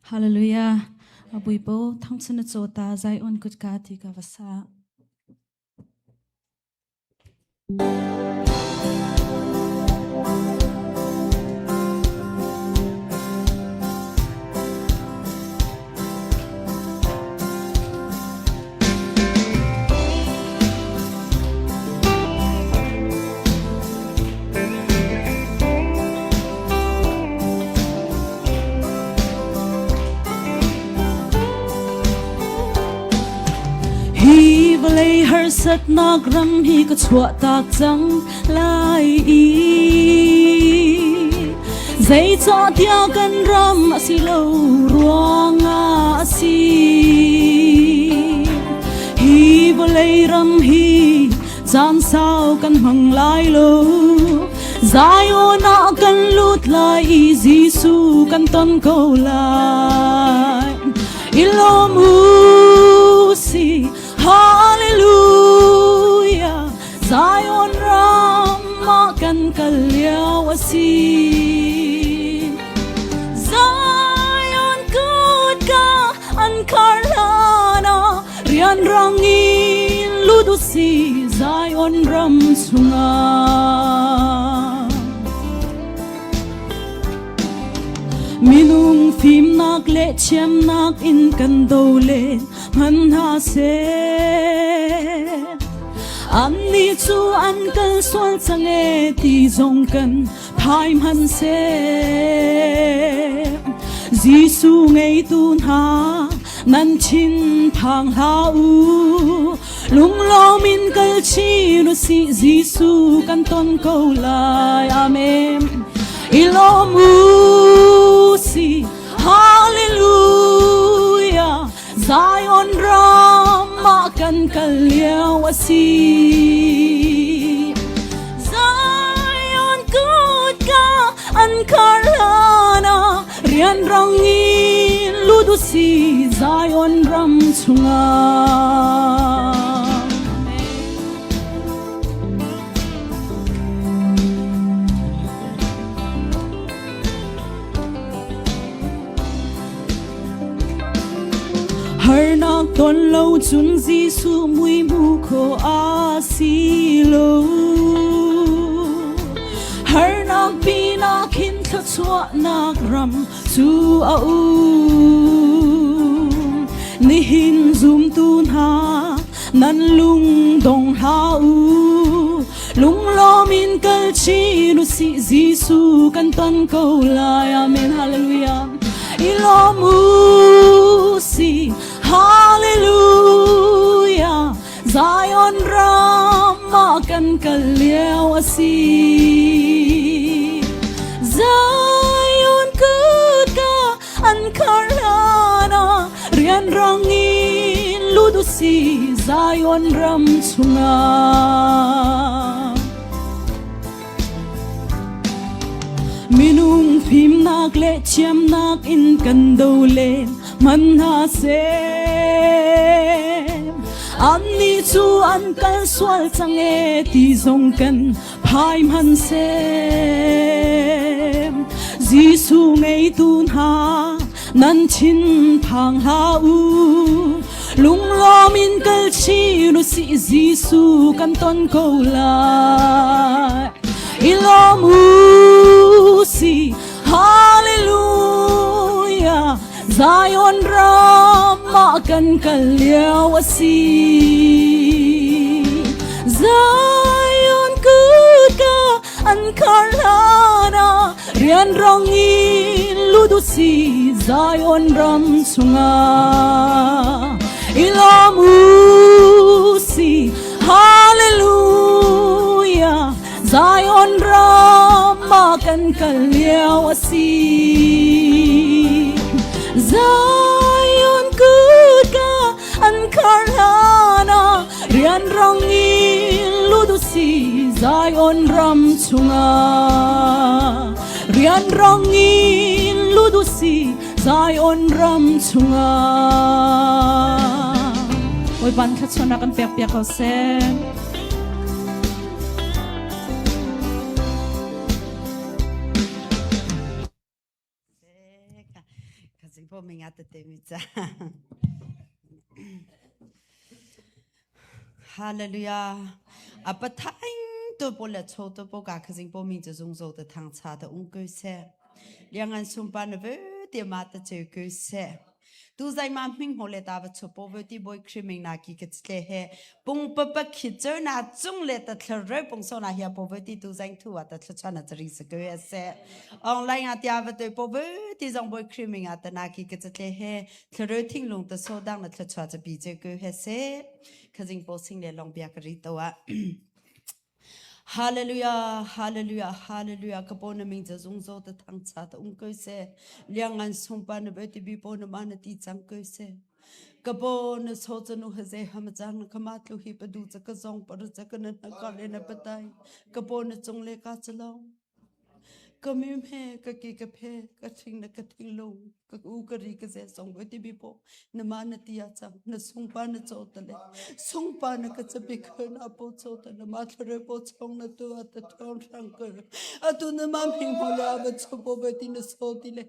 Hallelujah. Abuipo thangchana chota Zion kutka ti ka vasa. Hi vawlei harsatnak ram hi ka chuahtak cang lai i zeicahtiah kan ram a si lo ruangah a si. Hi vawlei ram hi caan sau kan hmang lai lo. Zion ah kan lut lai i Jesuh kan ton ko lai. I lawm u si, hallelujah. Zion ram ah kan kal lio a si. Zion kutka an khar hlan ah rianrang in lut u si Zion ram chungah. Minung fimnak le thiamnak in kan do len hman hna seh. Annih cu an kal sual cang e ti zong kan phai hman seh. Jesuh ngeitu hna nan thin phang hlah u. Lunglawm in kal chin u sih Jesuh kan ton ko lai. Amen. I lawm u si. Hallelujah. Zion ram ah kan kal lio a si. Zion kutka an khar hlan ah rianrang in lut u si Zion ram chungah. Harnak ton lo cun Jesuh mui hmu kho a si lo. Harnak pinah khin thluachuahnak ram cu a um. Nihin zumtu hna nan lung dong hlah u. Lunglawm in kal chin u sih Jesuh kan ton ko lai. Amen. Hallelujah. I lawm u si. Hallelujah. Zion ram ah kan kal lio a si. Zion kutka an khar hlan ah rianrang in lut u si Zion ram chungah. Minung fimnak le thiamnak in kan do len hman hna seh. Annih cu an kal sual cang e ti zong kan phai hman seh. Jesuh ngeitu hna nan thin phang hlah u. Lunglawm in kal chin u sih Jesuh kan ton ko lai. I lawm u si Hallelujah Zion ram ah kan kal lio a si. Zion kutka an khar hlan ah rianrang in lut u si Zion ram chungah. I lawm u si Hallelujah Zion ram ah kan kal lio a si. Zion kutka an khar hlan ah rianrang in lut u si Zion ram chungah. Rianrang in lut u si Zion ram chungah. Bawipa thluachuahnak kan pek piak ko seh. Khazing po minga te te mi cha. Hallelujah. A pathain to po le cho to po ka khazing po ming cha zung zo ta thang cha ta ung ko se. Liangan sumpa na ve te ma ta che ko se. Tu zai ma hming ho le ta va chu po ve ti boy khriming na ki ka tle he pung pa pa khi cheu na chung le ta thler re pung so na hia po ve ti tu zai thu wa ta thlu cha na chari se ko se online a tia va te po ve ti zong boy khriming a ta na ki ka tle he thler thing lung ta so dang na thlu cha cha pi che ko he se khazing po sing le long bia ka ri to a Hallelujah, hallelujah, hallelujah. Ka po na ming cha zung zo ta thang cha ta um ko se. Liang ngan sung pa na be ti bi po na ma na ti chang ko se. Ka po na so cha nu ha ze ha ma chang na kama tlu hi pa du cha ka zong pa ru cha ka na na ka le na pa tai. Ka po na chung le ka cha long. Ka mim he ka ki ka phe ka thing na ka thing lung ka u ka ri ka ze song bo ti bi po na ma na ti a chang na sung pa na cho ta le sung pa na ka chapi kha na po cho ta na ma thlare po chong na tu a ta thong thang ka a tu na ma ming mo la ba cho po ba ti na so ti le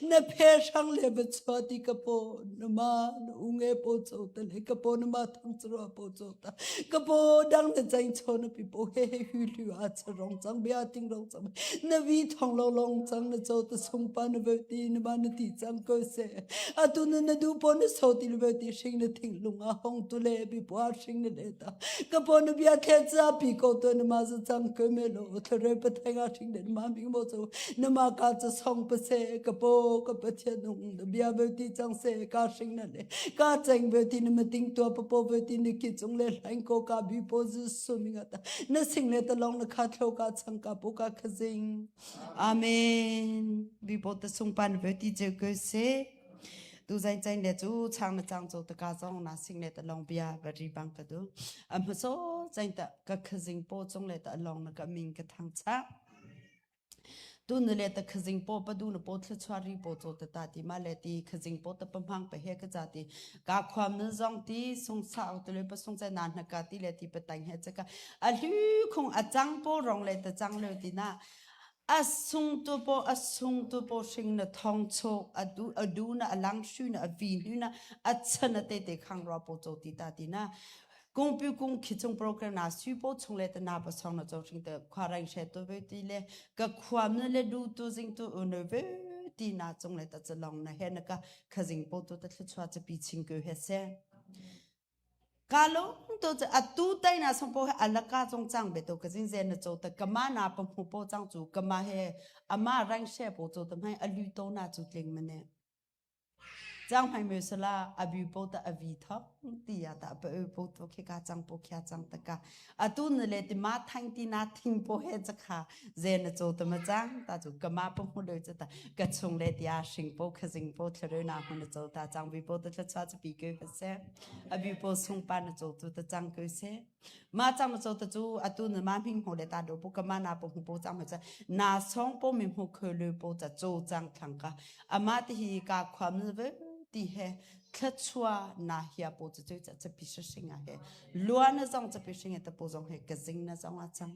na phe sang le ba cho ti ka po na ma na u nge po cho ta le ka po na ma thang chro po cho ta ka po dang na chang cho na pi po he he hu lu a cha rong chang bia ting rong chang na vi thong lo long chang na cho ta sung pa na ve ti na ma na ti chang ko se a tu na na du po na so ti ve ti shing na thing lung a hong tu le bi po a shing na le ta ka po na bia the cha pi ko to na ma za chang ko me lo thre pa thai ga shing na ma ming mo cho na ma ka cha song pa se ka po ka pa che nung na bia ve ti chang se ka shing na le ka cheng ve ti na ma ting to pa po ve ti ni ki chung le hlaing ko ka bi po zu su mi nga ta na sing le ta long na kha thlo ka chang ka po ka khazing amen bi po ta sung pan ve ti je ko se tu zain chain le chu chang na chang cho ta ka zong na sing le ta long bia ba ri bang ka du am so chain ta ka khazing po chung le ta long na ka ming ka thang cha Tu nu le ta khazing po pa du na po thla chua ri po cho ta ta ti ma le ti khazing po ta pamhang pa he ka cha ti ka khwam na zong ti sung sa te le pa sung cha na na ka ti le ti pa tang he cha ka a hlu khung a chang po rong le ta chang le ti na a sung tu po a sung tu po hring na thong cho a du a du na a lang shu na a vi nu na a chan a te te khang ro po cho ti ta ti na Kung pi kung khi chung program na sui po chung le ta na pa song na cho hring te khwa rang she to ve ti le ka khuam na le du tu jing tu u ne ve ti na chung le ta chalong na he na ka khazing po tu ta thlu chua cha pi ching ku he se ka lo to cha atu tai na song po he alaka chong chang be to ka jing zen na cho ta kama na pa mu po chang chu kama he ama rang she po cho ta mai alu to na chu tling mane Cang hmai me sala a bu po ta a vi thok ti ya ta pa po to khe ka chang po khya chang ta ka atu na le ti ma thang ti na thing po he cha kha ze na cho ta ma chang ta chu ka ma po mu le cha ta ka chung le ti a shing po kha jing po thlare na hu na cho ta chang bi po ta thla cha cha pi ke se a bu po sung pa na cho tu ta chang ke se Ma chang cho ta chu atu na ma ming ho le ta do pu ka ma na po hu po chang ma cha na song po mi hu khö le po cha cho chang thang ka ama ti hi ka khwam ve ti he thla na hia po cha chu cha cha pi sing a he lua na zong cha pi sing ta po zong he ka zing na zong a chang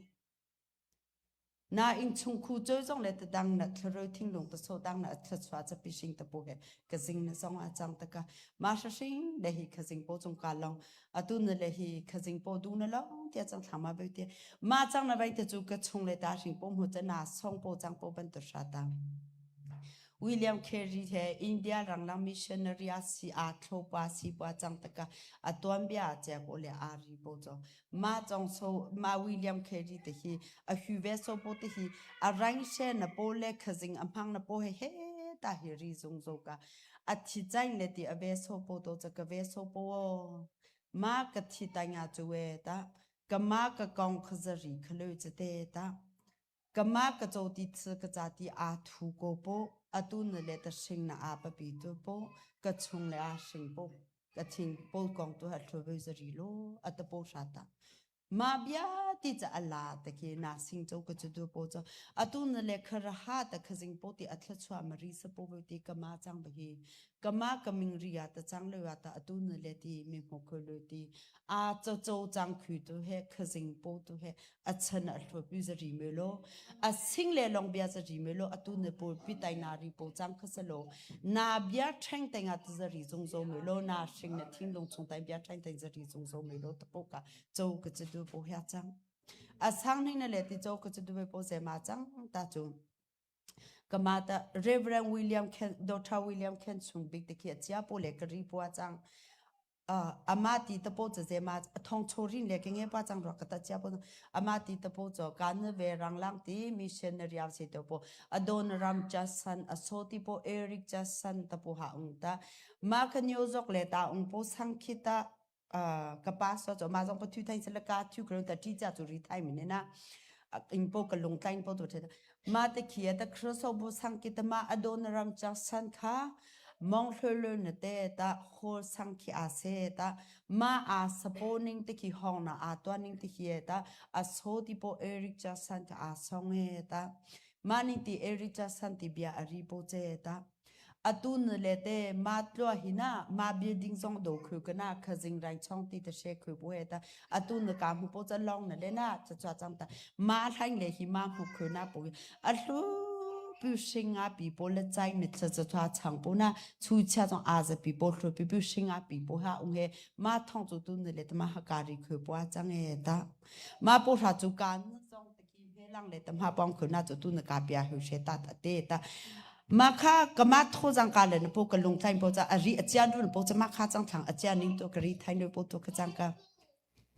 Na innchung khu cu zong le tadang na thlaroi thinglung ta so dang na thluachuah capi hring ta pu he ka zing na zong a cang taka ma hring le hi khazing po chung ka long atu na le hi khazing po du na long tia chang thlama be te ma chang na vai te chu ka chung le ta hring po mu cha na song po chang po ban to sha ta William Carey he India ranglang missionary a si a thlo pa si pa chang taka atuan bia che ko le a ri po cho Ma cong so ma William Carey te hi a hu ve so po te hi a rang she na po le khazing a hmang na po he he ta hi ri zung zo ka a thi chain le ti a ve so po to cha ka ve so po ma ka thi ta nga chu we ta ka ma ka kong khazari khalo che te ta ka ma ka cho ti thu ka cha ti a thu ko po atu na le ta hring na a pa pi tu po ka chung le a hring po ka thing pol kong tu ha thlu ve zari lo ata po sha ta. Ma bia ti ca ala te khi na sing cho ka chu du po cho atu na le khara ha ta khazing po ti athla chua mari sa po ti kama chang ba hi kama kaming ria ta chang le wa ta atu na le ti mi mo kho lo ti a cho cho chang khu tu he khazing po tu he a chan a hlo pi za ri me lo a sing le long bia za ri me lo atu na po pi tai na ri po chang kha sa lo na bia theng te nga za ri zung zo me lo na hring na thing lung chung tai bia theng te za ri zung zo me lo ta po ka cho ka chu du po hia chang a sang ning na le ti cho ka chu du po ze ma chang ta chu kama ta Reverend William Ken Dr. William Ken chung big te khi chia po le ka ri po chang ama ti ta po che ma thong chorin le ke nge pa chang ro ka ta chia po ama ti ta po cho kan ve rang lang ti missionary av se to po adon ram cha san asoti po Eric cha san ta po ha ung ta ma ka nyo zok le ta ung po sang khita ka pa so cho ma zong pa thu thain sala ka thu kro ta ti cha chu ri thai mi na in po ka lung tlain po to the ma te khia ta khro bo sang ki ta ma adon ram cha san kha mong hlo lo na te ta hol sang khi a se ta ma a saponing te khi hong na a to ning te khi ta a so ti po eric cha san ka a song e ta ma ning ti eric cha san ti bia a ri po che ta Atu nu le te ma tlua hi na ma building zong do khu ka na khazing rai chong ti ta she khu bu he ta atu nu ka mu po cha long na le na cha cha chang ta ma thlaing le hi ma mu khu na po a hlu pu shing a pi po le chai mit cha cha cha chang po na chu cha zong a za pi po hlu pi pu shing a pi po ha ung he ma thong chu tu nu le ta ma ha ka ri khu po a chang e ta ma po hra chu kan zong te ki he lang le tam ha pong khu na chu tu na ka pia hu she ta ta te ta ma kha kama tho jang ka le na po ka lung thain po cha ari achian ru po cha ma kha chang thang achian ning to ka ri thain lu po to ka chang ka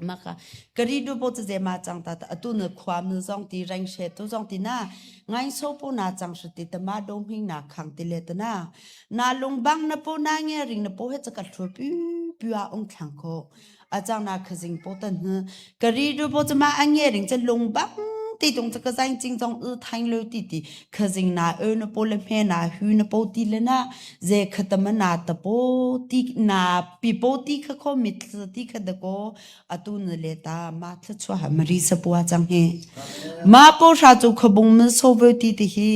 ma kha ka ri du po cha je ma chang ta atu na khwam nu zong ti rang she tu zong ti na ngai so po na chang shi ti ta ma do hing na khang ti le ta na na lung bang na po na nge ring na po he cha ka thu pu pu a ong thlang ko a chang na khazing po tan hu ka ri du po chama a nge ring cha lung bang ti tung cha ka zain ching jong u thain lo ti ti khazing na ö na po le hme na hu na po ti le na ze khatama na ta po ti na pi po ti kha kho mit ti kha da ko atu na le ta ma thla chua ha mari sa puwa chang he ma po sha chu khabung mun so ve ti ti hi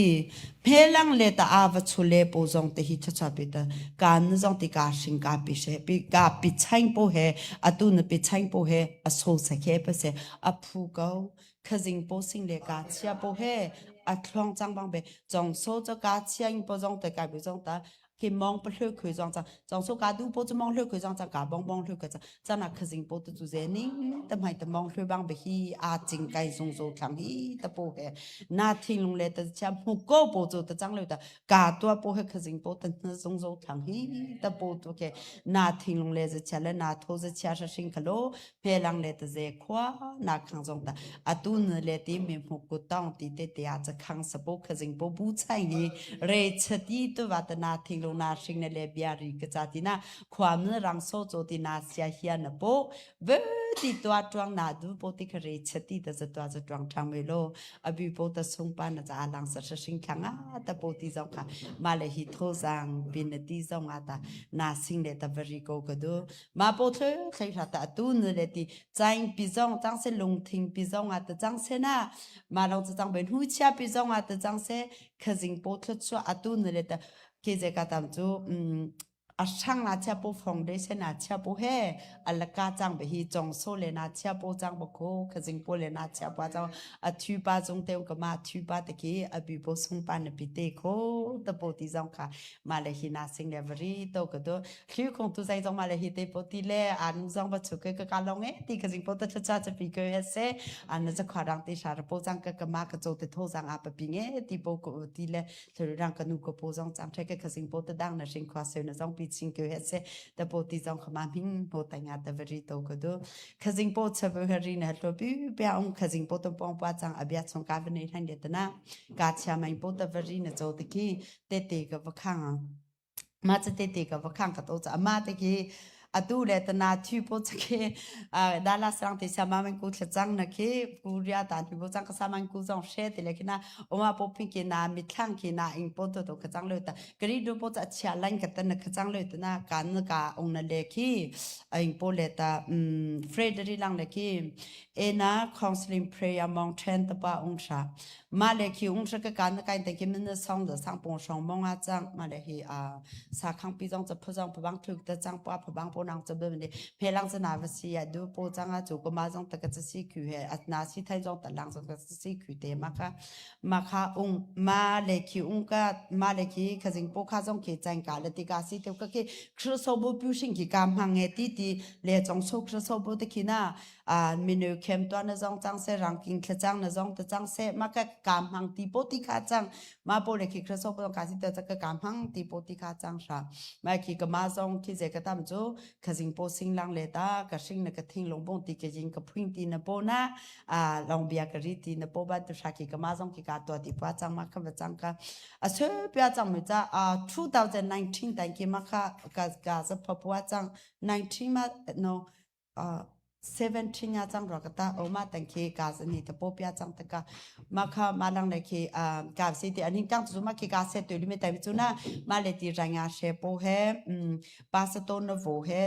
Phelang le ta a va chule po zong te hi chacha pi ta kan zong ti ka hring ka pi she pi ka pi chaing po he atu na pi chaing po he a so sa khe pa se a phu ko khazing po sing le ka chia po he a thlong chang bang be chong so cho ka chiang po zong te ka bi zong ta ke mong pa hlu khui zong chang chong so ka du po chu mong hlu khui zong chang ka bong bong hlu ka chang chana khazing po tu chu ze ning ta mai ta mong hlu bang be hi a ching kai zung zo thlang hi ta po he na thing lung le ta cha mu ko po chu ta chang le ta ka tua po he khazing po ta na zung zo thlang hi ta po tu ke na thing lung le za cha le na tho za cha sha shing khalo phe lang le ta ze khwa na khang zong ta atu ne le ti mi mu ku tong ti te te a cha khang sa po khazing po bu chai ni re chati tu wa ta na thing lo na hring ne le bia ri ka cha ti na khwa ne rang so cho ti na sia hian na po ve ti tua tuang na du po ti khare chati ta za tua za tuang thang me lo abi po ta sung pa na cha lang sa sha sing thang a ta po ti zong kha ma le hi tho zang pin na ti zong a ta na sing le ta very go ka du Ma po thle thlei hla ta tu nu le ti chaing pi zong chang se lungthing pi zong a ta chang se na ma long cha chang ben hu chia pi zong a ta chang se khazing po thlu chu atu nu le ta ke je ka tam chu a hrang na chia po foundation na chia po he alaka chang be hi chong so le na chia po chang bo kho khazing po le na chia pa chang a thu pa jong te ka ma thu pa te ki a bi po sung pa na pi te kho ta po ti zong kha ma le hi na sing le vari to ka to คิวคงตัวใจจงมาเลยฮิเตปติเลอันจงบัชุกกะกาลงเอติกะจิงปตะชะจะปีเกเฮเซอันจะขวารังติชาระโปจังกะกะมากะโจติโทจังอาปปิงเอติโปกติเลทรุรังกะนุกโปจงจังเทกะกะสิงปตะดังนะสิงควาเซนะจงปีชิงเกเฮเซตะโปติจงขมามิงโปตังอาตะวริโตกะดูขะจิงปชะเวหรีนะโลปิเปียองขะจิงปตะปองปะจังอเบียชงกาเวเนทันเดตนะกาชามังปตะวรีนะโจตะกีเตเตกะวะขัง Mah cu tete ka va khang ka to caah mah te khi Atu le tana thi po chake dala sang te sama man ku thlachang na khi puria ta thi po chang ka sama ku zong she te le khina oma po phi ke na mithlang khi na ing po to to khachang le ta kari do po cha chia lain ka tan na khachang le ta na kan ka ong na le khi ing po le ta Frederick lang le khi ena counseling prayer mong then ta pa ong sha ma le khi ung sha ka kan ka te ki min song da sang pong song mong a chang ma le hi a sa khang pi zong cha phu zong phabang thuk ta chang pa phabang po nang cha be ni phe lang cha na va si ya du po chang a chu ko ma zong ta ka cha si khu he at na si thai zong ta lang zong ka si khu te ma kha ma kha ung ma le khi ung ka ma le khi khazing po kha zong khi chang ka le ti ka si te ka khi khru so bu pu sing ki ka mang nge ti ti le chong so khru so bu te khi na minu khem tuan na zong cang se rangking thlacang na zong ta cang se ma ka kam hang ti po ti kha cang ma po le khi khraso po ka si ta ka kam hang ti po ti kha cang sha ma khi ka ma zong khi je ka tam chu khazing po sing lang le ta ka sing na ka thing long bong ti ke jing ka phuing ti na po na a long bia ka ri ti na po ba tu sha ki ka ma zong ki ka to ti pa chang ma kha ba chang ka a se pya chang me cha a 2019 tan ki ma kha ka ka sa pha pwa chang 19 ma no 17 ya chang ro ka ta o ma tang khi ka ni ta po pya chang ta ka ma kha ma lang le khi ka si ti anin kang chu ma khi ka se tu li me tai chu na ma le ti ranga she po he pa sa to na vo he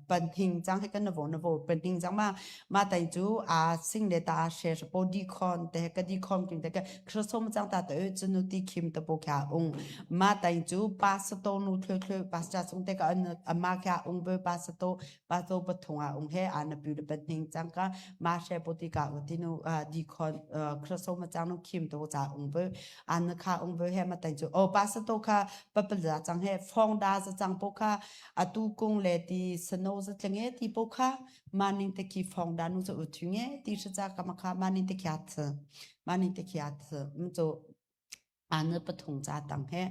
pan hing chang he kan na vo na vo pan hing chang ma ma tai chu a sing le ta she po di khon te ka di khon king te ka khrosom chang ta ta chu nu ti khim ta po kha ung ma tai chu pa sa to nu thlwe thlwe pa sa sung te ka an ma kha ung be pa sa to pa to pathung a ung he ana pu le patning chang ka ma she poti ka utinu di khon khroso ma chang nu khim to cha ung be an kha ung be he ma tai chu o pa sa to kha pa pa za chang he phong da za chang po kha atu kung le ti sano za tlange ti po kha maning te ki phong da nu zo u thu nge ti sha cha ka ma kha maning te kya th maning te kya th mu cho ane pathung cha tang he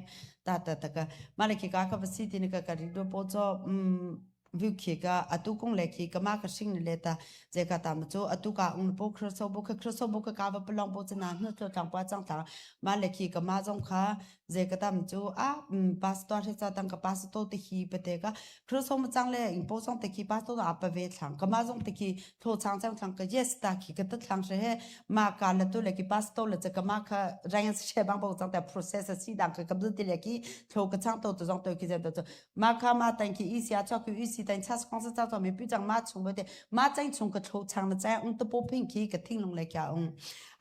ta ta ta ka male ki ka ka si tin ka ka ri do po cho um view khi ka atu kong le khi ka ma ka sing le ta je ka ta ma cho atu ka ung po khro so bo kha khro so bo ka ka ba plong po chana hnu tlo tang pa chang ta ma le khi ka ma jong kha je ka tam chu a pastor he cha tang ka pastor te hi pe te ka khro so ma chang le ing po song te khi pastor a pa ve thlang ka ma jong te khi tho chang chang thlang ka yes ta khi ka ta thlang she he ma ka le tu le ki pastor le ka ma kha rang she bang bo chang ta process si dang ka kabdu ti le ki tho ka chang to to jong to ki jen to ma kha ma tan ki i sia cha ku i si tan cha kong sa cha to me pu chang ma chung bo te ma chang chung ka tho chang na cha ung to po phing ki ka thing long le kya ung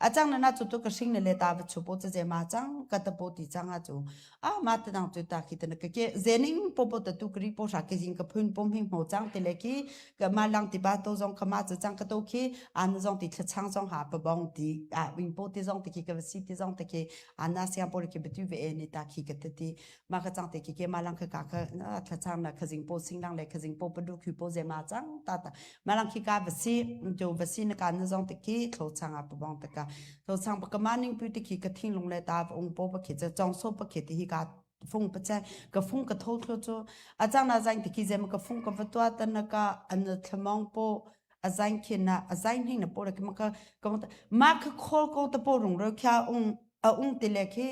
a chang na na chu to ka sing ne le ta ba chu po che je ma chang ka ta po ti chang a chu a ma ta dang chu ta ki ta na ka ke zening po po ta tu kri po sha ke jing ka phun pom hing mo chang te le ki ka ma lang ti ba to zong ka ma chu chang ka to khi an zong ti thla chang zong ha pa bong ti a wing po ti zong ti ki ka si ti zong ti ki an na siang po ki betu ve ni ta khi ka ti ti ma ka chang te ki ke ma lang ka ka ka thla chang na khazing po sing lang le khazing po pa du khu po ze ma chang ta ta ma lang khi ka va si jo va si na ka na zong ti ki thlo chang a pa bong ta ka thlo chang pa ka ma ning pu ti ki ka thing lung le ta ong po pa khi cha chong so pa khi ti hi ka fung pa che ka fung ka tho thlo chu a chang na zain ti ki zem ka fung ka va tua tan na ka an thlamong po a zain khin na a zain hing na po le ma ka ka ma ka khol ko ta po rung ro kya ung a ung ti le khi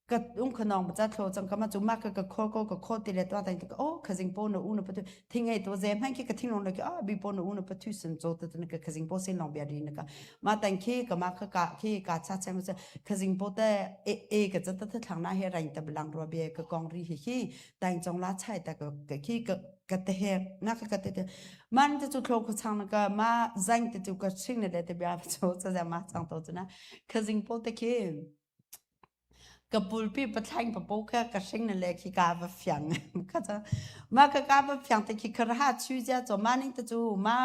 ka ung khanong ba cha thlo chang ka ma chu ma ka ka khol ko ka khol ti le to ta ka o khazing po no u na pa tu thing ai to zem han ki ka thing long le ki a bi po no u na pa thu sun cho ta ta ka khazing po sin long bia ri na ka ma tang khi ka ma ka ka khi ka cha chem cha khazing po te e e ka cha ta tha thlang na he rain ta blang ro be ka kong ri hi hi tang chong la chai ta ka ka khi ka ka te he na ka ka te te man te chu thlo ko chang na ka ma zang te chu ka ching ne le te bia cho cha ja ma chang to chu na khazing po te khi Ka pulpi pathlaing papo kha ka hring na le khi ka va fiang ka ca ma ka ka va fiang te khi khara chu ja cho ma ning te chu ma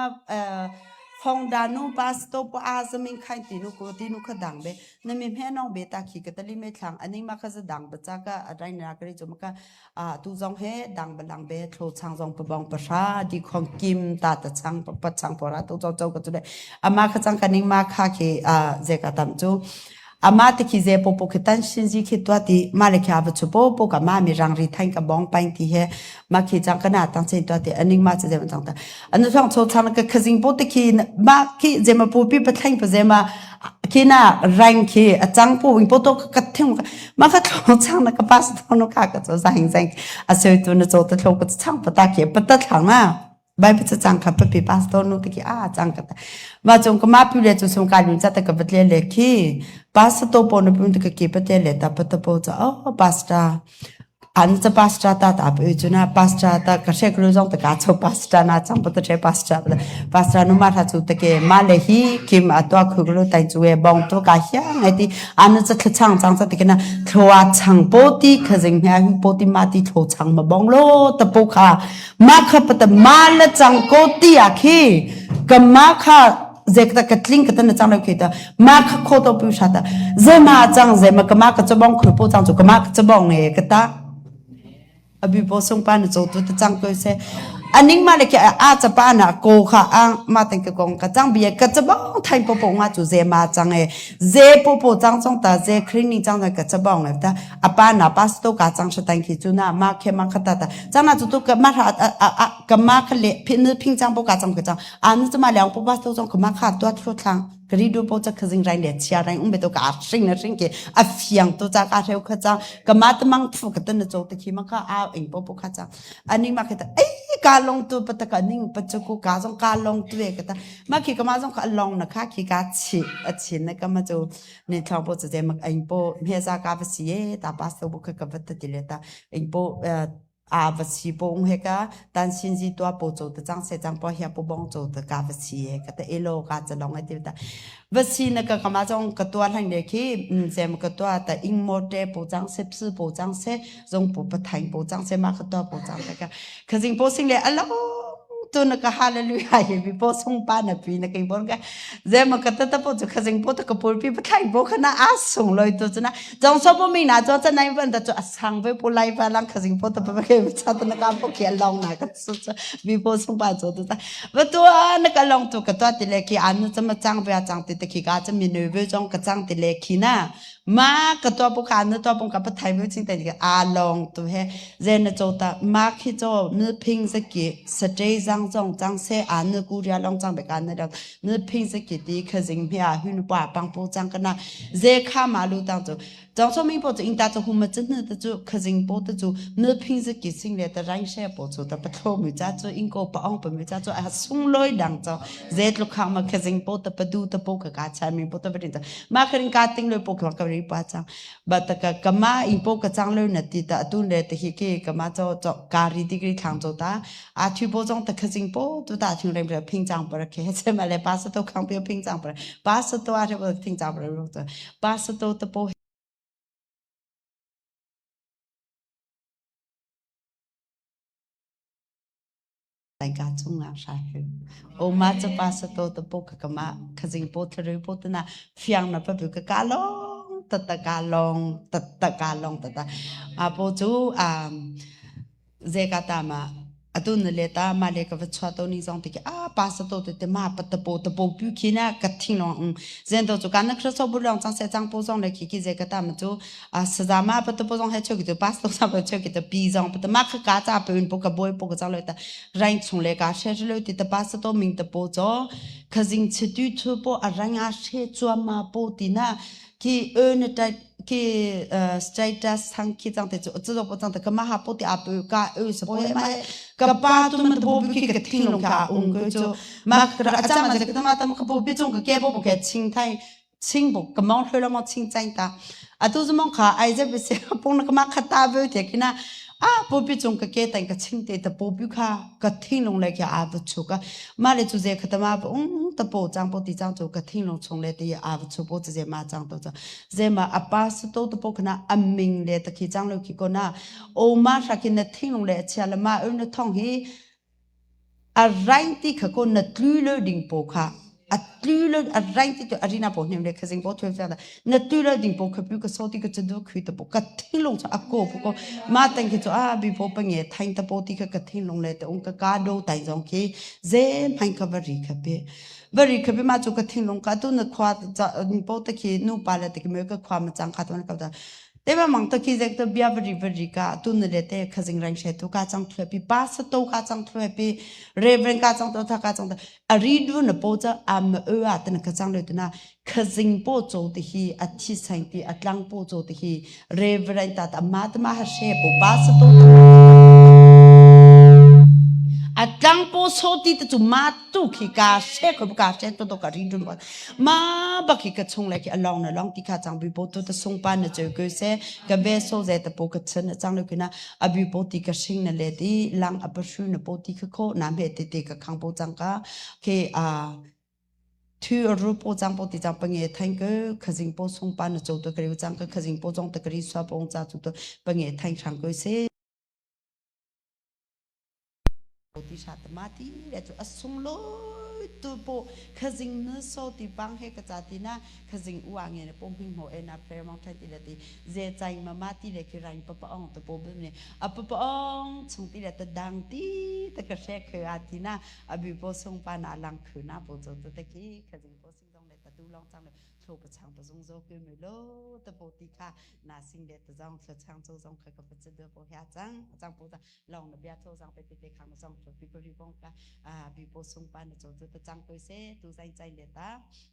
phong da nu pasto po a zaming khain ti nu ko ti nu kha dang be na mi hme nong be ta khi ka tali me thlang aning ma kha za dang ba cha ka rai na ka ri chu ma ka a tu zong he dang ba lang be thlo chang zong pa bong pa sha di khong kim ta ta chang pa pa chang pa ra tu chau chau ka chu le ama kha chang ka ning ma kha khi a ze ka tam chu ama te khi ze po po khi tan shin ji khi tua ti ma le kha va chu po po ka ma mi rang ri thain ka bong pain ti he ma khi chang ka na tang chen tua ti aning ma che ze ma chang ta anu chang cho chang ka khazing po te khi ma khi ze ma pu pi pa thain pa ze ma. Kina rang khi a chang pu wing po to ka thing ma ka thlo chang na ka pas to no ka ka cho zang zang a soi tu na cho ta thlo ka chang pata ke pata thlang na bai pa chang kha pa pi pastor nu te ki a chang ka ta ma chung ka ma pu le chu sung ka lun cha ta ka batle le khi pastor po nu pu te ka ki pate le ta pata po cha oh pastor an cha pastor ta ta pu chu na pastor ta ka she kru jong ta ka cho pastor na chang pa ta che pastor pastor nu ma tha chu te ke ma le hi kim atwa khu lu tai chu e bong to ka hia ngai ti an cha thla chang chang cha te ke na thloa chang po ti khazing hna hu po ti ma ti thlo chang ma bong lo ta po kha ma kha pata ma la chang ko ti a khi ka ma kha zek ta ka tling ka ta na chang lo khi ta ma kha kho to pu sha ta ze ma chang ze ma ka ma ka chabong khu po chang chu ka ma ka chabong e ka ta abi po sung pa na cho tu ta chang ko se aning ma le ke a cha pa na ko kha a ma teng ka kong ka chang bia ka chabong thain po po nga chu ze ma chang e ze po po chang chong ta ze cleaning chang ta ka chabong e ta apa na pas to ka chang sha tang khi chu na ma khe ma kha ta ta 张那做都个马啥啊啊啊个马克嘞，平日平常不干张个张，啊你怎么两不把都张个马卡多出场，个里都不这可是人咧，其他人我们都个生了生个，啊fiang都在个头个张，个马的忙铺个等着做的起嘛个啊硬不不卡张，啊你马克的哎กาลงตัวปตะกะนิ่งปัจจุกูกาจงกาลงตัวกะตามาขี้ก็มาจงกะลองนะค่ะขี้กาฉีอะฉีนะก็มาจูในทองโปจะเจมักเองโปเมียจากาบสีตาปาสบุกกะวัตติเลตาเองโปเอ่อ a va si po ung he ka tan sin ji tua po cho ta chang se chang po hia po bong cho ta ka va si he ka ta elo ka cha long ai ti ta va si na ka kama chong ka tua hlang le khi sem ka tua ta ing mo te po chang se psi po chang se zong po pa thaing po chang se ma ka tua po chang ta ka khazing po sing le alo tu na ka hallelujah hi bi po sung pa na pi na kai bon ka zema ka ta ta po chu khazing po ta ka pul pi pa thai bo khana a sung loi tu chuna jong so po mi na cho cha nai ban ta chu a sang ve po lai pa lang khazing po ta pa ke cha ta na ka po ke long na ka su cha bi po sung pa cho tu ta va tu a na ka long tu ka to ti le ki an cha ma chang ve chang ti te ki ka cha mi nu ve jong ka chang ti le ki na ma ka to po ka na to pong ka pa thai ve ching te ki a long tu he zen na cho ta ma khi cho mi phing se ki sa te jang jong chang se a na ku ria long chang be ka na ni phing se ki ti kha jing hia hun pa pang po chang kana ze kha ma lu tang chu chang so mi po chu ing ta chu hu ma chen ne ta chu kha jing po ta chu ni phing se ki sing le ta rang she po chu ta pa tho mi cha chu ing ko pa ong pa mi cha chu a sung loi dang cho ze tlu khang ma kha jing po ta pa du ta po ka ka cha mi po ta pa rin ta ma kha rin ka ting loi po ka ka ri pa chang ba ta ka kama ing po ka chang loi na ti ta tu le ta hi ki kama cho cho ka ri ti ri thang cho ta 啊，推波中的可真波都大听人不平常不开，这么来80多康不平常不，80多啊这不平常不的，80多的波。ka chung ah sha hu o ma cha pa sa to ta po ka ka ma khazing po thru po ta na fiang na pa bu ka ka long ta ta ka long ta ta ka long ta ta a po chu a Zekata ma atu na le ta ma le ka va chwa to ni zong te ki a pa sa to te te ma pa ta po ta po pu khi na ka thing long ung zen to chu ka na khra so bu long chang se chang po zong le ki ki zekata ma chu a sa za ma pa ta po zong he cheu ki tu pa sa pa cheu ki ta pi zong pa ta ma kha ka cha pe un po ka boy po ka chang le ta rain chung le ka she le ti ta pa sa to ming ta po cho khazing chi tu thu po a rang a she chua ma po ti na ki ön ta ki status thang ki chang te chu chu po chang te ka ma ha po ti a pu ka ö sa po ma ka pa tu ma po ki ka thing long ka ung ko chu ma ka a cha ma ka ma ta ma ka po pi chung ka ke po po ke ching thai ching bo ka mong thoi lo mo ching chang ta a tu chu mong kha ai je bi se pong na ka ma kha ta bu te ki na a po pi chung ka ke tan ka ching te ta po pi kha ka thing long le kya a bu chu ka ma le chu je kha ta ma ung ta po chang po ti chang chu ka thing long chung le ti a bu chu po je ma chang to cha je ma a pa su to ta po khna a ming le ta khi chang lo khi ko na o ma sha ki na thing long le chia la ma un na thong hi A raing ti kha ko na tlu lo ding po kha a tlu lo a raing ti to arina po hnem le khazing po thwe ta na tlu lo ding po kha pu ka so ti ka chu du khui ta po ka thing long cha a ko po ko ma tang ki chu a bi po pa nge thaing ta po ti kha ka thing long le ta ung ka ka do tai jong ki ze phain ka va ri kha pe va ri kha pe ma chu ka thing long ka tu na khwa po ta ki nu pa la ta ki me ka khwa ma chang kha to na ka ta Te ba mang ta ki zek to bia vari vari ka tu na le te khazing rang she tu ka chang thlue pi pa sa to ka chang thlue pi reverend ka chang to tha ka chang to ari du na po cha am ö a tan ka chang le tu na khazing po cho te hi a thi sang ti a tlang po cho te hi reverend ta ta ma ta ma ha she po pa sa to a tlang po so ti te chu ma tu khi ka she ko ka she to to ka ri dun ba ma ba khi ka chung le khi along na long ti kha chang bi po to ta sung pa na cheu ko se ka ve so ze ta po ka chen na chang le na abi po ti ka shing na le ti lang a pa shu na po ti kha kho na me te te ka khang po chang ka ke a thu ru po chang po ti chang pa nge thank ko khazing po sung pa na chou to kri chang ka khazing po chong ta kri swa pong cha chu to pa nge thank chang ko se ti sha ta ma ti le chu a sunglawi tu po khazing na so ti bang he ka cha ti na khazing u a nge na pom hing mo e na prayer mong than ti le ti ze chai ma ma ti le ki rain pa pa ong ta po bim ne a pa pa ong chung ti le ta dang ti ta ka she khe a ti na abi po sung pa na lang khu na po cho ta te ki khazing po sing dong le ta tu long chang le thlo pa chang ta zung zo ke me lo ta po ti kha na sing le ta zong thlo chang cho zong kha ka pa che de po hya chang chang po ta long na bia tho zang pe te khang na zong tho pi ri bong ka a bi po sung pa na cho tu ta chang koi se tu zai chai le ta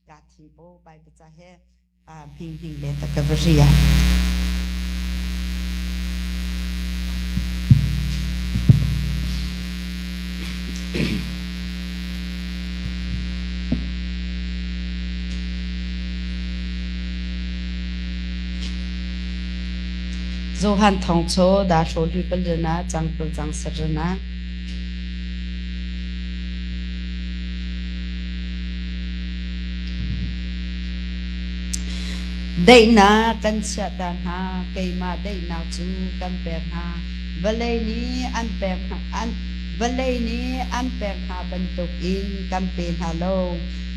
ka thi po bai pa cha he a hing hing le ta ka ria. Johan thawngchaw dahraw hlui palina cangpil cang sarana. Daihnak kan chiahter hna, keimah daihnak cu kan pek hna. Vawlei nih an pek hna, an, vawlei nih an pek hna bantukin kan pe hna lo.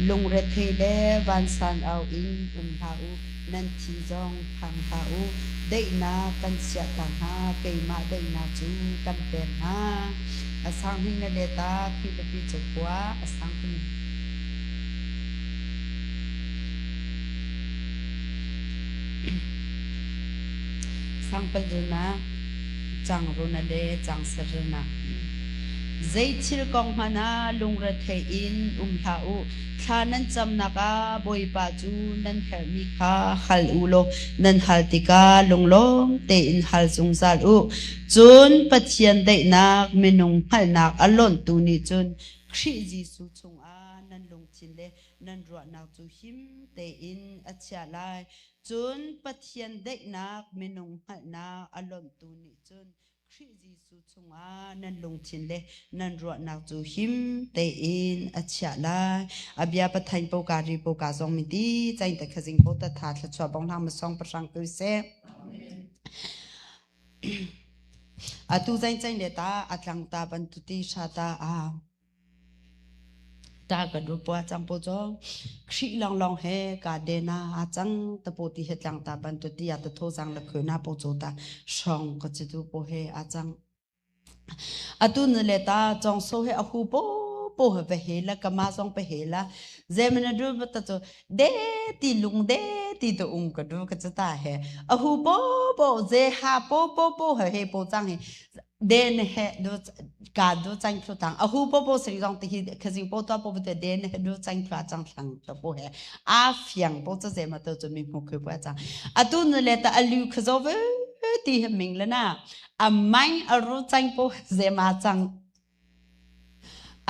Lungrethei le vansan au in um hlah u. Nan thi zong phang hlah u. Daihnak kan chiahter hna, keimah daihnak cu kan pek hna. A sang hing na leta Filipi cakhua a sang hing. Sangpalrina, changruna le changsarina. Zei thil kong hmanh ah lungrethei in um hlah u. Thla nan camnak ah Bawipa cu nan herhmi kha hal u law nan hal tikah lunglawm tein hal zungzal u. Cun Pathian daihnak minung hngalhnak a lawnhtu nih cun Khrih Jesuh chungah nan lungthin le nan ruahnak cu him tein a chiah lai. Cun Pathian daihnak minung hngalhnak a lawnhtu nih cun Khrih Jesuh chungah nan lungthin le nan ruahnak cu him tein a chiah lai. A bia pathain po ka ri po ka zong mi ti chain ta khazing po ta tha thla bong hlang ma song pahrang tu se. Atu zain chain le ta atlang ta ban tu ti sha ta a Ta ka du pua cang po cu Khrih lawnglawng he ka dena a cang ta po ti he tlang ta ban tu ti a ta tho zang le khoi na po cu ta hrawng ka ci tu po he a cang. Atu nu le ta chong so he a hu po po he ve he la ka ma zong pe he la zemana du ba ta cu de ti lung de ti tu ung ka du ka chu ta he a hu po po ze ha po po po he he po chang he den he do ka do chang thlu tang a hu po po sri zong ti hi khazing po to po te den he do chang thla chang thlang to po he a fiang po cha ze ma to chu mi mu khu pa chang atu nu le ta alu khazo ve ti he ming le na a mai a ru chang po ze ma chang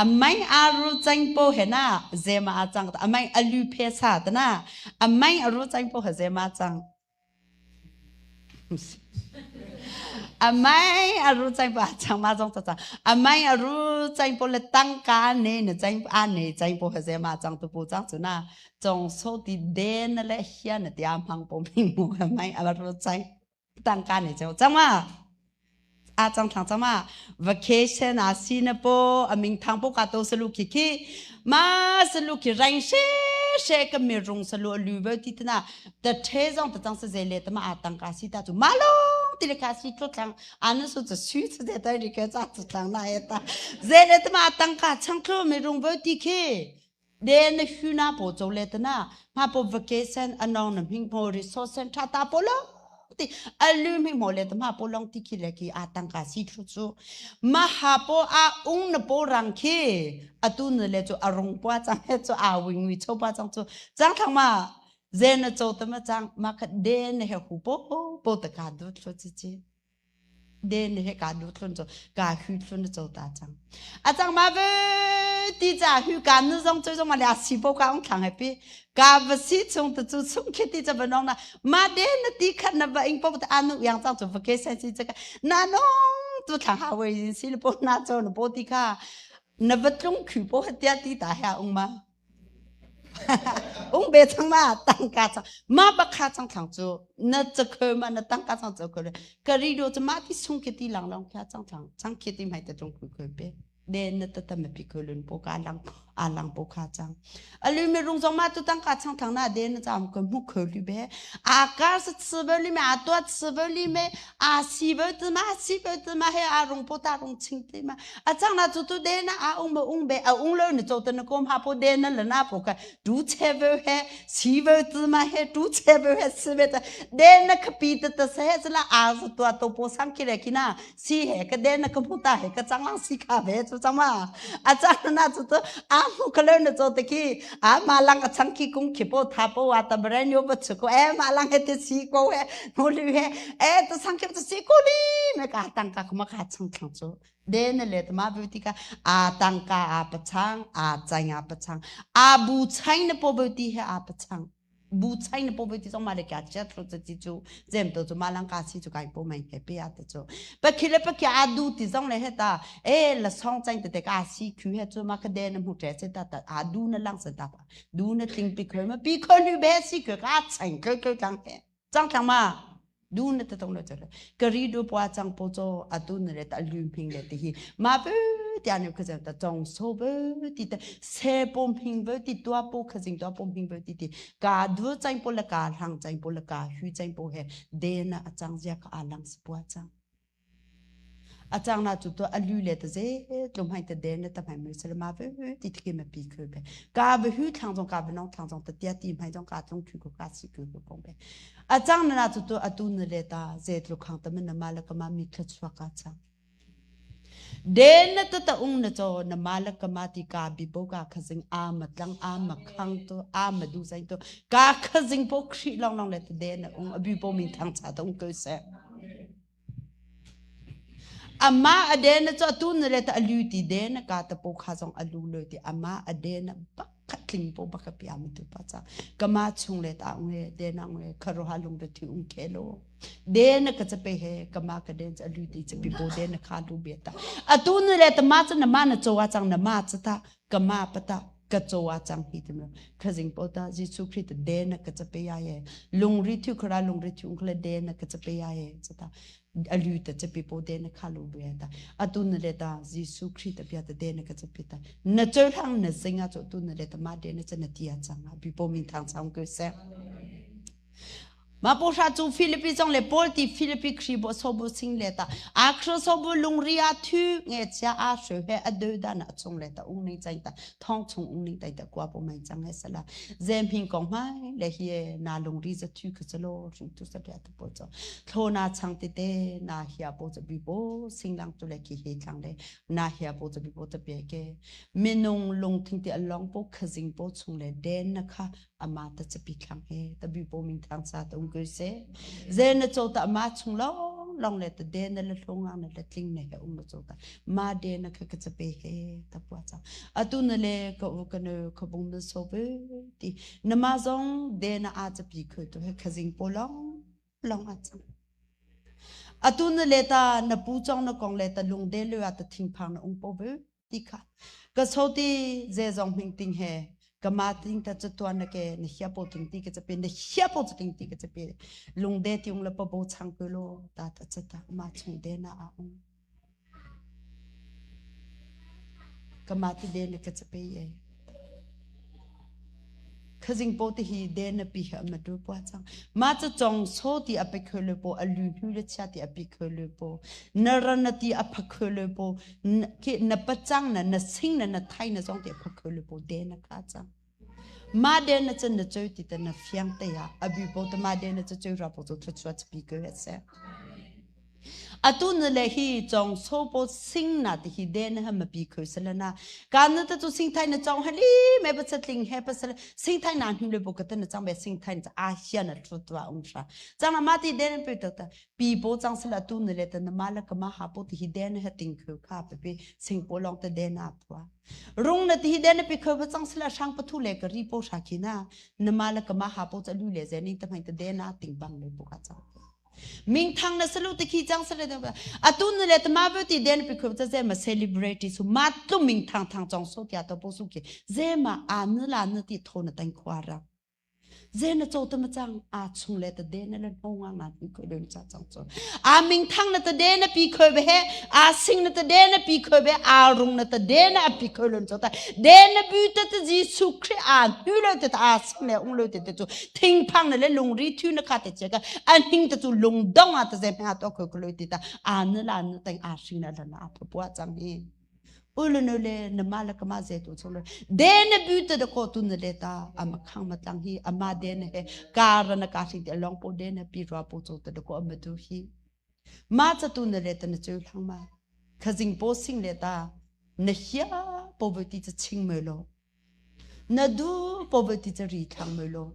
a mai a ru chang po he na ze ma chang a mai alu phe sa ta na a mai a ru chang po he ze ma chang Amai a ru chang pa chang ma zong cha amai a ru chang po le tangka ne na chang a ne chang po ha ze ma chang tu pu chang chu na chong so ti de na le hia na tia mang po mi mu amai a ru chang tangka ne chang chang ma a chang thang chang ma vacation a si na po a ming thang po ka to salu khi khi ma salu khi rang she she ka mi rung salu lu ve ti tana ta the zong ta chang sa ze le ta ma a tang ka si ta chu ma long ti le ka si tlo thlang an su chu su chu de ta ri ka cha chu thlang na e ta ze le ta ma tang ka chang thlo mi rung ve ti khi de na hu na po cho le ta na ma po vacation anong na hing po resource center ta po lo. Ti alu mi mo le tama po long ti khi le ki a tangka si thu chu ma ha po a ung na po rang khi atu na le chu arung pa chang he chu a wing wi cho pa chang chu chang thang ma zen na cho tama chang ma khat de na he hu po po ta ka du thlo chi chi den he ka du thlun cho ka hu thlun cho ta chang a chang ma ve ti cha hu ka nu zong choi zong ma le si po ka ong thlang he pi ka va si chung ta chu chung khi ti cha ba nong na ma de na ti khat na ba ing po ta anu yang chang chu va ke sai chi cha ka na nong tu thlang ha wei si le po na cho na po ti kha na va tlung khu po tia ti ta ha ong ma Ung be chang ma tangka chang ma bakha chang thang chu na chakhe ma na tangka chang chu ko ka ri do chu ma ti sung ke ti lang long kya chang thang chang ke ti mai ta chung ku ko pe de na ta ta ma pi ko lun po ka lang a lang po kha chang alu me rung zong ma tu tangka chang thang na de na cham ko mu ko lu be a ka sa tsi be li me a to tsi be li me a si be ti ma si be ti ma he a rung po ta rung ching ti ma a chang na chu tu de na a ung ba ung be a ung lo ni cho te na kom ha po de na le na po ka du che be he si be ti ma he du che be he si be ta de na ka pi ta ta se he la a zu to to po sang ki le ki na si he ka de na ka mu ta he ka chang lang si ka be chu chang ma a chang na chu to a mu ka lo na cho te ki a ma lang a chang ki kung ki po tha po wa ta brand yo ba chu ko e ma lang he te si ko he no li he e to sang ki to si ko li me ka tang ka ma ka chang thang chu de na le ma bu ti ka a tang ka a pa chang a chang a pa chang a bu chai na po bu ti he a pa chang bu chai na po bu ti zong ma le kya cha thlo cha chi chu zem to chu ma lang ka si chu kai po mai he pe a te chu pa khi le pa khi a du ti zong le he ta e la song chang te te ka si khu he chu ma ka de na mu tre che ta ta a du na lang sa ta du na tling pi khoi ma pi khoi nu be si khoi ka chang khoi khoi tang he chang thang ma du na ta tong lo cha ka ri du pwa chang po cho atu na le ta lu phing le ti hi ma pu tia ne kha ta chong so bu ti ta se pom phing bu ti tua po kha jing tua pom phing bu ti ti ka du chang po la ka hlang chang po la ka hu chang po he de na achang zia ka alang pwa chang A cang na cu to a lu le ta ze tlum hai ta den le ta mai mu sel ma ve ti ti ma pi khu be ka ve hu thlang jong ka ve nong thlang jong ta tia ti mai jong ka tlung khu ko ka si ku ko kong be a cang na cu to atu na le ta ze tlu khang ta man na ma la ka ma mi thla chua ka chang den na ta ta ung na cho na ma la ka ma ti ka bi bo ka khazing a ma tlang a ma khang to a ma du sai to ka khazing po khri long long le ta den na ung abi bo min thang cha ta ung ko se Amah a den cu atu na le ta alu ti den ka ta po kha zong alu lo ti amah a den bak khat tling po bak ka pia mi tu pa cha kama chung le ta ung he den ang he kharo ha lung te thi ung khe lo den ka cha pe he kama ka den cha alu ti cha pi po den kha lu be ta atu na le ta ma cha na ma na chowa chang na ma cha ta kama pata ka chowa chang hi ti khazing po ta Jesu Christ den ka cha pe ya ye lungri thu khara lungri thu khla den ka cha pe ya ye cha ta alu ta cha pi po den kha lu be ta atu na le ta Jesu Christ bia ta den ka cha pi ta na choi hang na singa cho tu na le ta ma den cha na tia chang bi po min thang chang ko se Ma po sha chu Philippi zong le Paul ti Philippi khri bo so bu sing le ta a khro so bu lungri a thu nge chia a shwe he a de da na chung le ta ung ning chai ta thong chung ung ning tai ta kwa po mai chang he sala zem hing kong mai le hi na lungri za thu khu chalo ru tu sa ta po cho thlo na chang te te na hia po cha bi po sing lang tu le ki he thlang le na hia po cha bi po ta pe ke minung lung thing ti along po khazing po chung le den na kha ama ta chapi thlang he ta bi po min thang sa ta ung se ze na cho ta ma chung long long le ta de na le hlong ang na le tling ne he um cho ta ma de na kha ka chape he ta pwa cha atu na le ka u ka ne ka bung na so be ti na ma zong de na a chapi khu to he khazing po long long a chang atu na le ta na pu chong na kong le ta lung de le ta thing phang na ung po be ti kha ka so ti ze zong hming ting he ka ma ting ta chatuan na ke na hia po ting ti ke chape na hia po ting ti ke chape lung de tiung la pa bo chang ko lo ta ta chata ma chung de na a ung ka ma ti de na ka chape ye Khazing po te hi den na pi ha ma du pwa chang ma cha chong so ti a pe khö le po a lu hnu le chia ti a pi khö le po na ran na ti a pha khö le po ke na pa chang na na sing na na thai na zong ti a pha khö le po den na kha chang. Ma den na cun na choi ti ta na fiang te ya abi po ta ma den na cha choi ra po chu thlu chua pi ko ya se. Atu na le hi chong so po sing na ti hi den ha ma pi khoi sala na kan na ta chu sing thai na chong hali me pa chatling he pa sala sing thai na hnu le bo ka ta na chang be sing thai na a hian na thu twa ung sha chang na ma ti den pe ta ta pi po chang sala tu na le ta na ma la ka ma ha po ti hi den ha ting khoi kha pe pi sing po long ta den na phwa rung na ti hi den na pi khoi pa chang sala sang pa thu le ka ri po sha khi na na ma la ka ma ha po cha lu le ze ning ta mai ta den na ting bang le po ka chang Mingthang na salu te khi chang sale atu na le tama bu ti den pi khup cha ze ma celebrity su ma tlu mingthang thang chong so tia to po su ki ze ma a nu la nu ti tho na tang khwa ra ze na cho ta ma chang a chung le ta de na le no nga nga pi khoi den cha chang cho a mingthang na ta de na pi khoi be he a sing na ta de na pi khoi be a rung na ta de na pi khoi lon cho ta de na bu ta ta Jesu Christ a nu le ta a sing le ung le te te chu thingphang na le lungri thu na kha te che ka an hing te chu lungdong a te ze me to ko ko ti ta a na la na teng a shi na la na phu pwa chang hi ulu no le na ma la ka ma ze tu chung le de na bu te de ko tu na le ta ama khang ma tlang hi ama de na he ka ra na ka shi te long po de na pi ra po chu te de ko ama tu hi ma cha tu na le ta na chu thang ma khazing po sing le ta na hia po bu ti cha ching me lo Na du poverty ca ri thlang mui lo.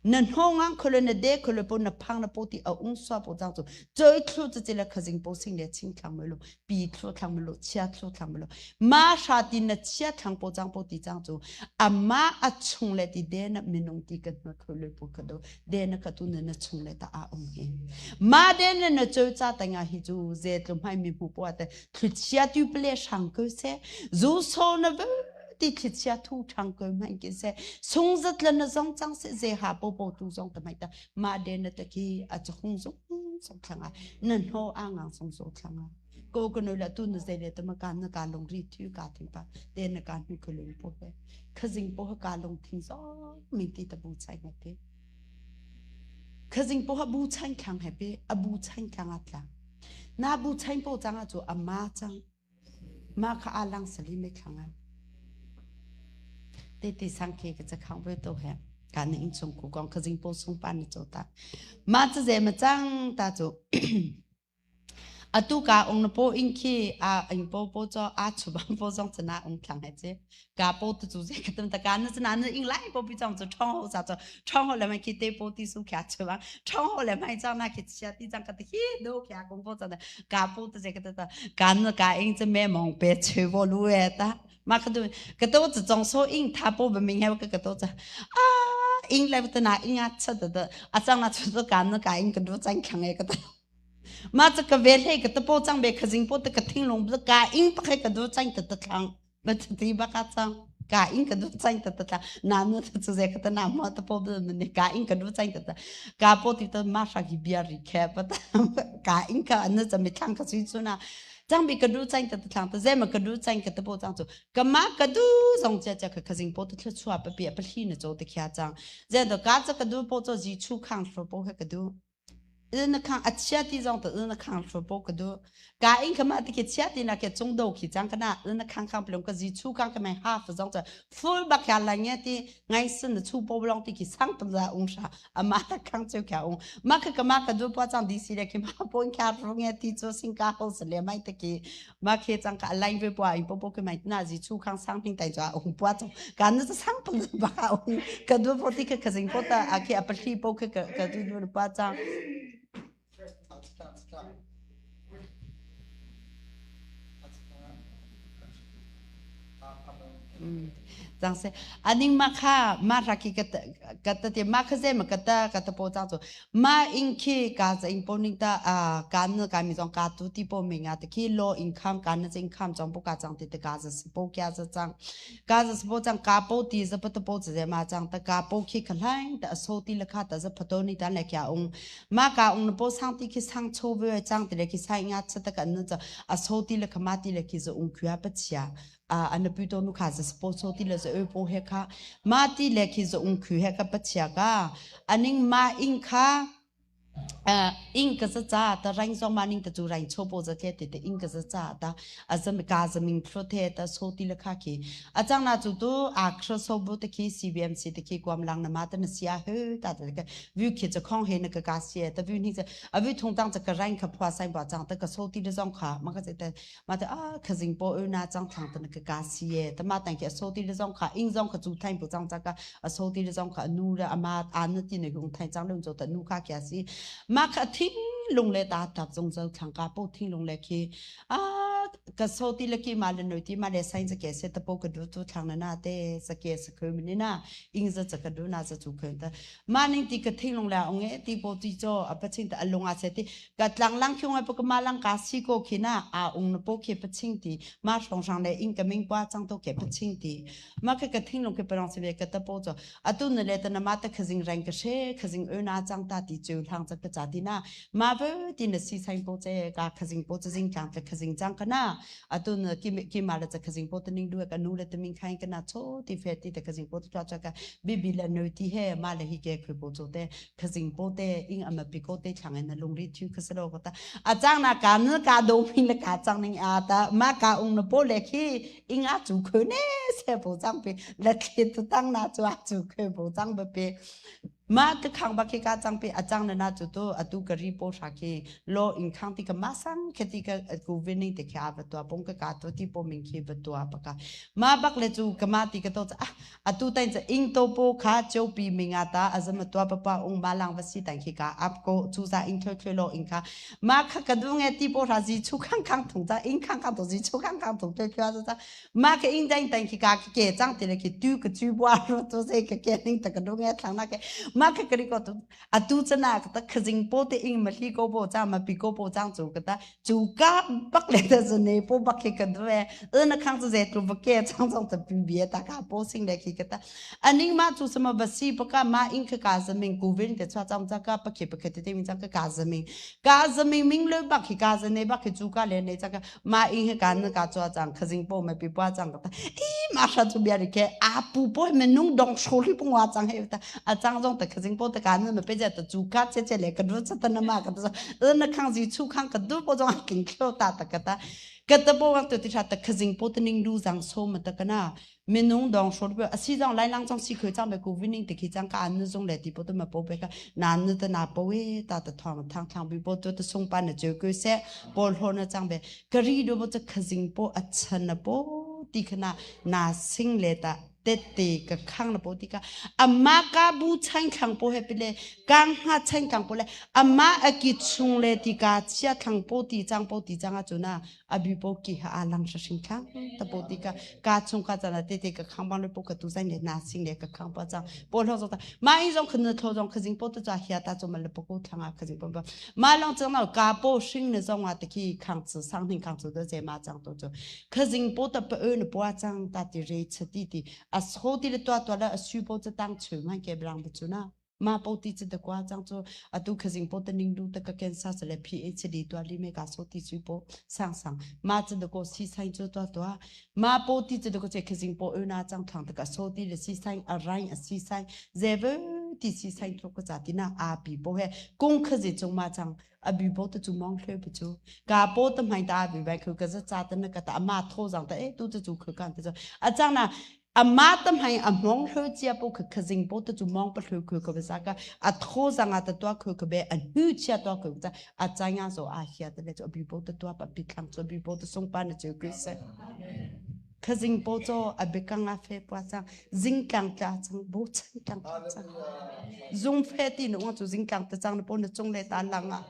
Na hnongang kholo na de kholo po na phang na po ti a ung swa po chang chu choi thlu chu chila khazing po sing le ching thlang mui lo pi thlu thlang mui lo chia thlu thlang mui lo ma sha ti na chia thlang po chang po ti chang chu ama a chung le ti de na minung ti kan hna kholo po ka do de na ka tu na na chung le ta a ung hi ma de na na choi cha ta nga hi chu ze tlum hai mi mu po te thlu chia tu ple shang ko se zu so na ve ti thlichia thu ṭhang ko hmanh ki seh sungzat le na zong cang seh ze ha po po tu zong ta mai ta ma de na ta ki a chahung zong song thlang a na hno a ngang song so thlang a ko ko no la tu na ze le ta ma ka na ka long ri thu ka thing pa te na ka hnu ko lung po he khazing po ka long thing zo min ti ta bu chai na te khazing po ha bu chai khang he pe a bu chai khang a tla na bu chai po chang a chu ama chang Mah kha aa lang salim i thlang ah tete sang khi ka cakhang ve to he ka na inn chung ku kong khazing po sung pa na cho ta ma ca ze ma cang ta cu atu ka ong na po ing khi a ing po po cho a chu bang po zong chana ong thlang he che ka po tu chu ze ka tum ta ka na chana na ing lai po pi chong chu thong ho sa cho thong ho le mai khi te po ti su kya chu bang thong ho le mai chang na khi chia ti chang ka ti hi do kya kong po chang ka po tu ze ka ta ka na ka ing che me mong pe che wo lu e ta ma ka du ka to chu chong so ing tha po ba ming he ka ka to cha a ing lai ta na ing a cha da da a chang na chu ka na ka ing ka du chang khang e ka ta ma cha ka vel he ka ta po chang be khazing po ta ka thing long ka ing pa khe ka du chang ta ta thlang ba ti ba ka chang ka in ka du chang ta ta na nu ta chu ze ka ta na ma ta po bu ne ka in ka du chang ta ta ka po ti ta ma sha ki bia ri khe pa ta ka in ka na cha mi thlang ka sui chu na chang bi ka du chang ta ta thlang ta ze ma ka du chang ka ta po chang chu ka ma ka du zong cha cha ka khazing po ta thla chua pa pi pa hli na cho ta khya chang ze do ka cha ka du po cho ji chu khang fo po ka du na khang a chia ti zong ta na khang fo po ka du ka in kama ti ke chia ti na ke chung do khi chang kana na khang khang plong ka ji chu khang ka mai half zong cha full ba kya la nge ti ngai sin na chu po long ti ki sang tam za ung sha ama ta khang chu kya ung ma ka ka ma ka du pa chang di si le ki ma po kya ru nge ti chu sing ka ho se le mai te ki ma khe chang ka line ve po in po po ke mai na ji chu khang sang ping tai cha ung pa chang ka na sang pang ba ung ka du po ti ka ka sing po ta a ke a pa hli po ke ka ka du du pa chang 张是啊，你嘛卡嘛啥去个个的的嘛可是嘛个的个的保障做，嘛因去家子因帮人的啊，干呢干咪种家土地保命啊，的去 low income 干呢 income 种不家长的的家子是保家子长，家子是保障家保地是不得保子的嘛长的家保去可来的收地了卡的是不多你当来家翁，嘛家翁的保上地去上错位长的来去上牙吃的个那着啊收地了可嘛地了去是翁亏啊不起啊。A an pu to nu kha za sport so ti le za po he kha ma ti le khi za ung khu he ka pachia ka aning ma ing kha. Ing ka za ca ta rang zong ma ning ta chu rang cho po za tle te te ing ka za ca ta azam ka zaming thlo the ta so ti la kha khi achang na chu tu akhra so bu te khi CBMC te khi kwam lang na ma ta na sia he ta ta ka view khi cha khong he na ka ka sia ta view ni cha a view thong tang cha ka rang kha phwa sai ba chang ta ka so ti le zong kha ma ka te ma te a khazing po u na chang thang ta na ka ka sia ta ma tang ki so ti le zong kha ing zong kha chu thain pu chang cha ka a so ti le zong kha nu le ama an na ti ne gung thain chang lung cho ta nu kha kya si ma kha thing lung le ta tap zong zo thang ka po thing lung le khi a ka so ti le ki ma le noi ti ma le sain za ke se ta po ka du tu thang na na te sa ke sa khoi mini na ing za cha ka du na za chu khoi ta ma ning ti ka thing lung la ong e ti po ti cho a pa ching ta alung a se ti ka tlang lang khiung ai po ka ma lang ka si ko khi na a ung na po khi pa ching ti ma song sang le ing ka ming pa chang to ke pa ching ti ma ka ka thing lung ke parang se ve ka ta po cho atu na le ta na ma ta khazing rang ka she khazing ö na chang ta ti chu thang cha ka cha ti na ma ve ti na si sain po che ka khazing po cha jing chang ta khazing chang ka na atu na ki ki ma la cha khazing po ta ning du ka nu le ta ming khain ka na cho ti fe ti ta khazing po ta cha ka bi bi la no ti he ma le hi ke khoi po cho te khazing po te ing ama pi ko te thlang na lung ri thu khasalo ko ta a chang na ka na ka do min le ka chang ning a ta ma ka ung na po le khi ing a chu khoi ne se po chang pe la thli tu tang na chu a chu khoi po chang ba pe ma ka khang ba khi ka chang pe a chang na na chu to atu ka ri po sha khi lo in khang ti ka ma sang kheti ka ku winning te kha ba to pong ka ka to ti po ming khi ba to pa ka ma bak le chu ka ma ti ka to cha atu tain cha ing to po kha cheu pi minga ta azam to pa pa ung ma lang va si tan khi ka ap ko chu za ing thoi thoi lo ing kha ma kha ka du nge ti po ra ji chu khang khang thong cha ing khang khang to ji chu khang khang thong thoi thoi cha ma ke ing dang tan khi ka ke chang ti le ki tu ka chu bwa ro to se ke ke ning ta ka du nge thang na ke ma kha kri ko to atu chana ka ta khazing po te ing ma hli ko po cha ma pi ko po chang chu ka ta chu ka bak le ta zu ne po bak ke ka dwe na khang chu ze tu ba ke chang chang ta pi bie ta ka po sing le ki ka ta aning ma chu sama ba si pa ka ma ing ka ka zaming ku vin te cha chang cha ka pa ke pa ke te te min cha ka ka zaming ka zaming ming le bak ki ka zane bak ki chu ka le ne cha ka ma ing he kan ka chwa chang khazing po me pi pa chang ka i ma sha chu bia ri ke a pu po me nung dong sho li pung wa chang he ta a chang jong ta khazing po ta kan me pe ja ta chu ka che che le ka du cha ta na ma ka ta na khang ji chu khang ka du po jong king khlo ta ta ka ta ka ta po wang tu ti tha ta khazing po ta ning du jang so ma ta ka na minung dong shor pe asi jong lai lang jong si khoi chang be ku winning te khi chang ka an jong le ti po to ma po pe ka na nu ta na po we ta ta thong thang thang bi po to ta sung pa na che ku se pol ho na chang be kari do bo cha khazing po a chan na po ti khana na sing le ta te te ka khang na po ti ka ama ka bu chang khang po he pile kang ha chang kang po le ama aki chung le ti ka chia thang po ti chang po ti chang a chu na abi po ki ha alang sha sing khang ta po ti ka ka chung ka chana te te ka khang bang le po ka tu zai ne na sing le ka khang pa chang po lo zo ta ma in zong khun tho zong khazing po ta cha hia ta chu ma le po ko thang a khazing po ma long chang na ka po sing ne zong a te ki khang chu sang ning khang chu de je ma chang to chu khazing po ta pa ö ne po chang ta ti re chati ti a so ti le to to la a su po cha tang chu ma ke brang bu chu na Ma po ti chi da kwa chang chu atu khazing po ta ning du ta ka ken sa le PhD to li me ka so ti chu po sang sang ma chi da ko si sai chu to to ma po ti chi da ko che khazing po na chang thang ta ka so ti le si sai a rain a si sai zeve ti si sai to ko cha ti na a pi po he kung khazi chung ma chang a bi po ta chu mong hle bu chu ka po ta mai ta bi bai khu ka za cha ta na ka ta ma tho jang ta e tu chu khu kan ta a chang na Ama tam hai a mong hlo chia po kha khazing po ta chu mong pa hlo khu ka ba ka a tho zanga ta tua khu ka be a nu chia tua khu ta a changa zo a hia ta le chu bi po ta tua pa pi thlang chu bi po ta sung pa na chu ku se khazing po cho a be kang a fe pa chang zing tlang tla chang bo chan tlang tla chang zung fe ti no chu zing tlang ta chang na po na chung le ta lang a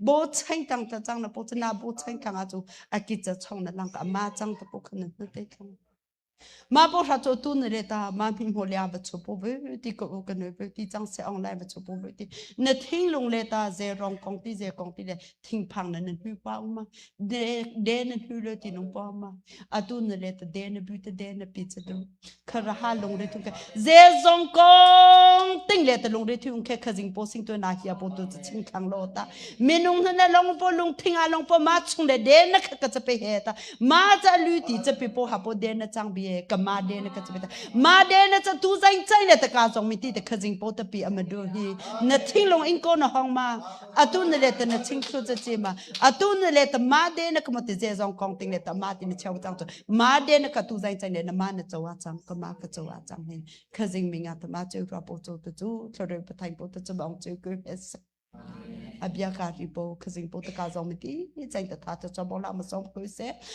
bo chen tang ta chang na po cha na bo chen tang a chu a ki cha chong na lang ka ma chang ta po khan na te thlang Ma po hra cho tu ne le ta ma mi mo lia va chu po ve ti ko ka ne ve ti chang se online va chu po ve ti na thing lung le ta ze rong kong ti ze kong ti le thing phang na na hu pa ma de de na hu le ti nung pa ma atu ne le ta de na bu ta de na pi cha du khara ha lung re thung ke ze zong kong ting le ta lung re thung ke khazing po sing to na hia po tu ching thang lo ta minung na long po lung thing a long po ma chung le de na kha ka cha pe he ta ma cha lu ti cha pi po ha po de na chang bi. ye ka ma de na ka chu ma de na cha tu zain chai le ta ka zong mi ti te khazing po ta pi amadu hi na thinglong in ko na hong ma atu na le ta na ching thlu cha chi ma atu na le ta ma de na ka mo te je zong kong ting le ta ma ti na cheu chang chu ma de na ka tu zain chai le na ma na chawa chang ka ma ka chawa chang hin khazing mi nga ta ma cheu ra po cho ta chu thlore pathai po ta chu bong chu ku es abia ka ri po khazing po ta ka zong mi ti chai ta tha cha cha bo la ma song ku se.